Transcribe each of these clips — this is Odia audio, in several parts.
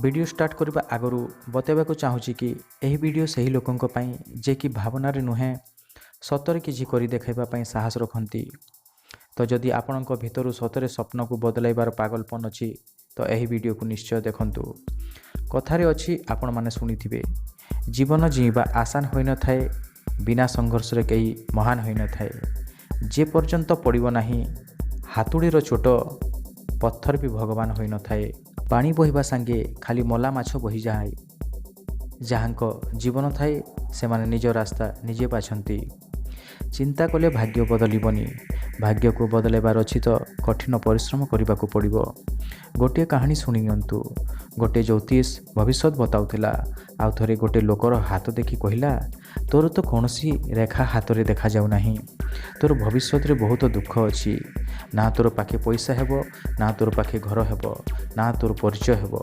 ଭିଡ଼ିଓ ଷ୍ଟାର୍ଟ କରିବା ଆଗରୁ ବତାଇବାକୁ ଚାହୁଁଛି କି ଏହି ଭିଡ଼ିଓ ସେହି ଲୋକଙ୍କ ପାଇଁ ଯେ କି ଭାବନାରେ ନୁହେଁ, ସତରେ କିଛି କରି ଦେଖାଇବା ପାଇଁ ସାହସ ରଖନ୍ତି। ତ ଯଦି ଆପଣଙ୍କ ଭିତରୁ ସତରେ ସ୍ୱପ୍ନକୁ ବଦଳାଇବାର ପାଗଲପନ ଅଛି, ତ ଏହି ଭିଡ଼ିଓକୁ ନିଶ୍ଚୟ ଦେଖନ୍ତୁ। କଥାରେ ଅଛି, ଆପଣମାନେ ଶୁଣିଥିବେ, ଜୀବନ ଜିଇଁବା ଆସାନ ହୋଇନଥାଏ। ବିନା ସଂଘର୍ଷରେ କେହି ମହାନ ହୋଇନଥାଏ। ଯେ ପର୍ଯ୍ୟନ୍ତ ପଡ଼ିବ ନାହିଁ ହାତୁଡ଼ିର ଚୋଟ, ପଥର ବି ଭଗବାନ ହୋଇନଥାଏ। ପାଣି ବହିବା ସାଙ୍ଗେ ଖାଲି ମଲା ମାଛ ବହିଯାଏ। ଯାହାଙ୍କ ଜୀବନ ଥାଏ, ସେମାନେ ନିଜ ରାସ୍ତା ନିଜେ ବାଛନ୍ତି। ଚିନ୍ତା କଲେ ଭାଗ୍ୟ ବଦଳିବନି। ଭାଗ୍ୟକୁ ବଦଳାଇବାର ଅଛି ତ କଠିନ ପରିଶ୍ରମ କରିବାକୁ ପଡ଼ିବ। ଗୋଟିଏ କାହାଣୀ ଶୁଣି ନିଅନ୍ତୁ। ଗୋଟିଏ ଜ୍ୟୋତିଷ ଭବିଷ୍ୟତ ବତାଉଥିଲା। ଆଉ ଥରେ ଗୋଟେ ଲୋକର ହାତ ଦେଖି କହିଲା, ତୋର ତ କୌଣସି ରେଖା ହାତରେ ଦେଖାଯାଉ ନାହିଁ। ତୋର ଭବିଷ୍ୟତରେ ବହୁତ ଦୁଃଖ ଅଛି। ନା ତୋର ପାଖେ ପଇସା ହେବ, ନା ତୋର ପାଖେ ଘର ହେବ, ନା ତୋର ପରିଚୟ ହେବ।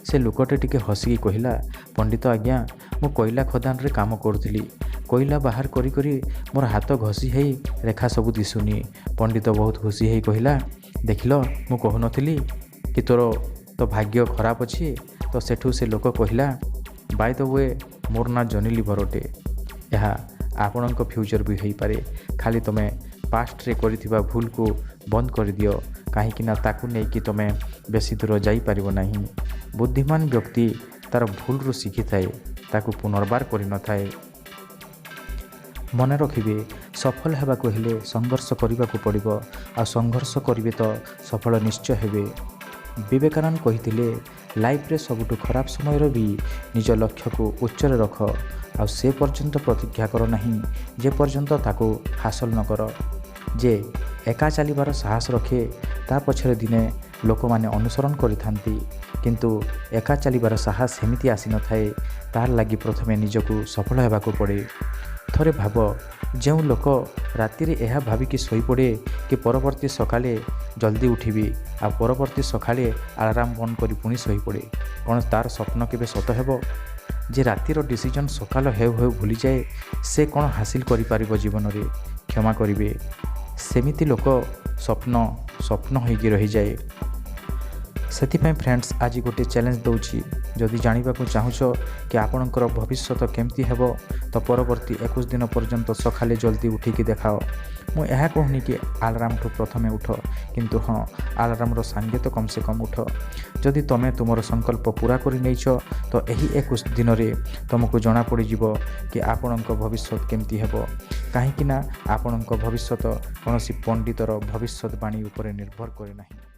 ସେ ଲୋକଟା ଟିକେ ହସିକି କହିଲା, ପଣ୍ଡିତ ଆଜ୍ଞା, ମୁଁ କୋଇଲା ଖଦାନରେ କାମ କରୁଥିଲି। କୋଇଲା ବାହାର କରି କରି ମୋର ହାତ ଘଷି ହେଇ ରେଖା ସବୁ ଦିଶୁନି। ପଣ୍ଡିତ ବହୁତ ଖୁସି ହେଇ କହିଲା, ଦେଖିଲ, ମୁଁ କହୁନଥିଲି କି ତୋର ତ ଭାଗ୍ୟ ଖରାପ ଅଛି? ତ ସେଠୁ ସେ ଲୋକ କହିଲା, ବାଇ the we, ମୋର ନାଁ ଜନି ଲିଭର ଅଟେ। ଏହା ଆପଣଙ୍କ ଫ୍ୟୁଚର୍ ବି ହୋଇପାରେ। ଖାଲି ତୁମେ ପାଷ୍ଟରେ କରିଥିବା ଭୁଲକୁ ବନ୍ଦ କରିଦିଅ, କାହିଁକିନା ତାକୁ ନେଇକି ତୁମେ ବେଶୀ ଦୂର ଯାଇପାରିବ ନାହିଁ। ବୁଦ୍ଧିମାନ ବ୍ୟକ୍ତି ତା'ର ଭୁଲରୁ ଶିଖିଥାଏ, ତାକୁ ପୁନର୍ବାର କରିନଥାଏ। ମନେ ରଖିବେ, ସଫଳ ହେବାକୁ ହେଲେ ସଂଘର୍ଷ କରିବାକୁ ପଡ଼ିବ, ଆଉ ସଂଘର୍ଷ କରିବେ ତ ସଫଳ ନିଶ୍ଚୟ ହେବେ। ବିବେକାନନ୍ଦ କହିଥିଲେ, ଲାଇଫରେ ସବୁଠୁ ଖରାପ ସମୟରେ ବି ନିଜ ଲକ୍ଷ୍ୟକୁ ଉଚ୍ଚରେ ରଖ, ଆଉ ସେ ପର୍ଯ୍ୟନ୍ତ ପ୍ରତିଜ୍ଞା କର ନାହିଁ ଯେ ପର୍ଯ୍ୟନ୍ତ ତାକୁ ହାସଲ ନ କର। ଯେ ଏକା ଚାଲିବାର ସାହସ ରଖେ, ତା ପଛରେ ଦିନେ ଲୋକମାନେ ଅନୁସରଣ କରିଥାନ୍ତି। କିନ୍ତୁ ଏକା ଚାଲିବାର ସାହସ ସେମିତି ଆସିନଥାଏ। ତାର ଲାଗି ପ୍ରଥମେ ନିଜକୁ ସଫଳ ହେବାକୁ ପଡ଼େ। ଥରେ ଭାବ, ଯେଉଁ ଲୋକ ରାତିରେ ଏହା ଭାବିକି ଶୋଇପଡ଼େ କି ପରବର୍ତ୍ତୀ ସକାଳେ ଜଲ୍ଦି ଉଠିବି, ଆଉ ପରବର୍ତ୍ତୀ ସକାଳେ ଆଲାରାମ ବନ୍ଦ କରି ପୁଣି ଶୋଇପଡ଼େ, କ'ଣ ତାର ସ୍ୱପ୍ନ କେବେ ସତ ହେବ? ଯେ ରାତିର ଡିସିଜନ୍ ସକାଳ ହେଉ ହେଉ ଭୁଲିଯାଏ, ସେ କ'ଣ ହାସିଲ କରିପାରିବ ଜୀବନରେ? କ୍ଷମା କରିବେ, ସେମିତି ଲୋକ ସ୍ୱପ୍ନ ସ୍ୱପ୍ନ ହୋଇକି ରହିଯାଏ। ସେଥିପାଇଁ ଫ୍ରେଣ୍ଡସ୍, ଆଜି ଗୋଟିଏ ଚ୍ୟାଲେଞ୍ଜ ଦେଉଛି। ଯଦି ଜାଣିବାକୁ ଚାହୁଁଛ କି ଆପଣଙ୍କର ଭବିଷ୍ୟତ କେମିତି ହେବ, ତ ପରବର୍ତ୍ତୀ 21 ଦିନ ପର୍ଯ୍ୟନ୍ତ ସକାଳେ ଜଲ୍ଦି ଉଠିକି ଦେଖାଅ। ମୁଁ ଏହା କହୁନି କି ଆଲାରାମଠୁ ପ୍ରଥମେ ଉଠ, କିନ୍ତୁ ହଁ, ଆଲାରାମର ସାଙ୍ଗେ ତ କମ୍ ସେ କମ୍ ଉଠ। ଯଦି ତୁମେ ତୁମର ସଂକଳ୍ପ ପୂରା କରି ନେଇଛ, ତ ଏହି 21 ଦିନରେ ତୁମକୁ ଜଣାପଡ଼ିଯିବ କି ଆପଣଙ୍କ ଭବିଷ୍ୟତ କେମିତି ହେବ, କାହିଁକି ନା ଆପଣଙ୍କ ଭବିଷ୍ୟତ କୌଣସି ପଣ୍ଡିତର ଭବିଷ୍ୟତବାଣୀ ଉପରେ ନିର୍ଭର କରେ ନାହିଁ।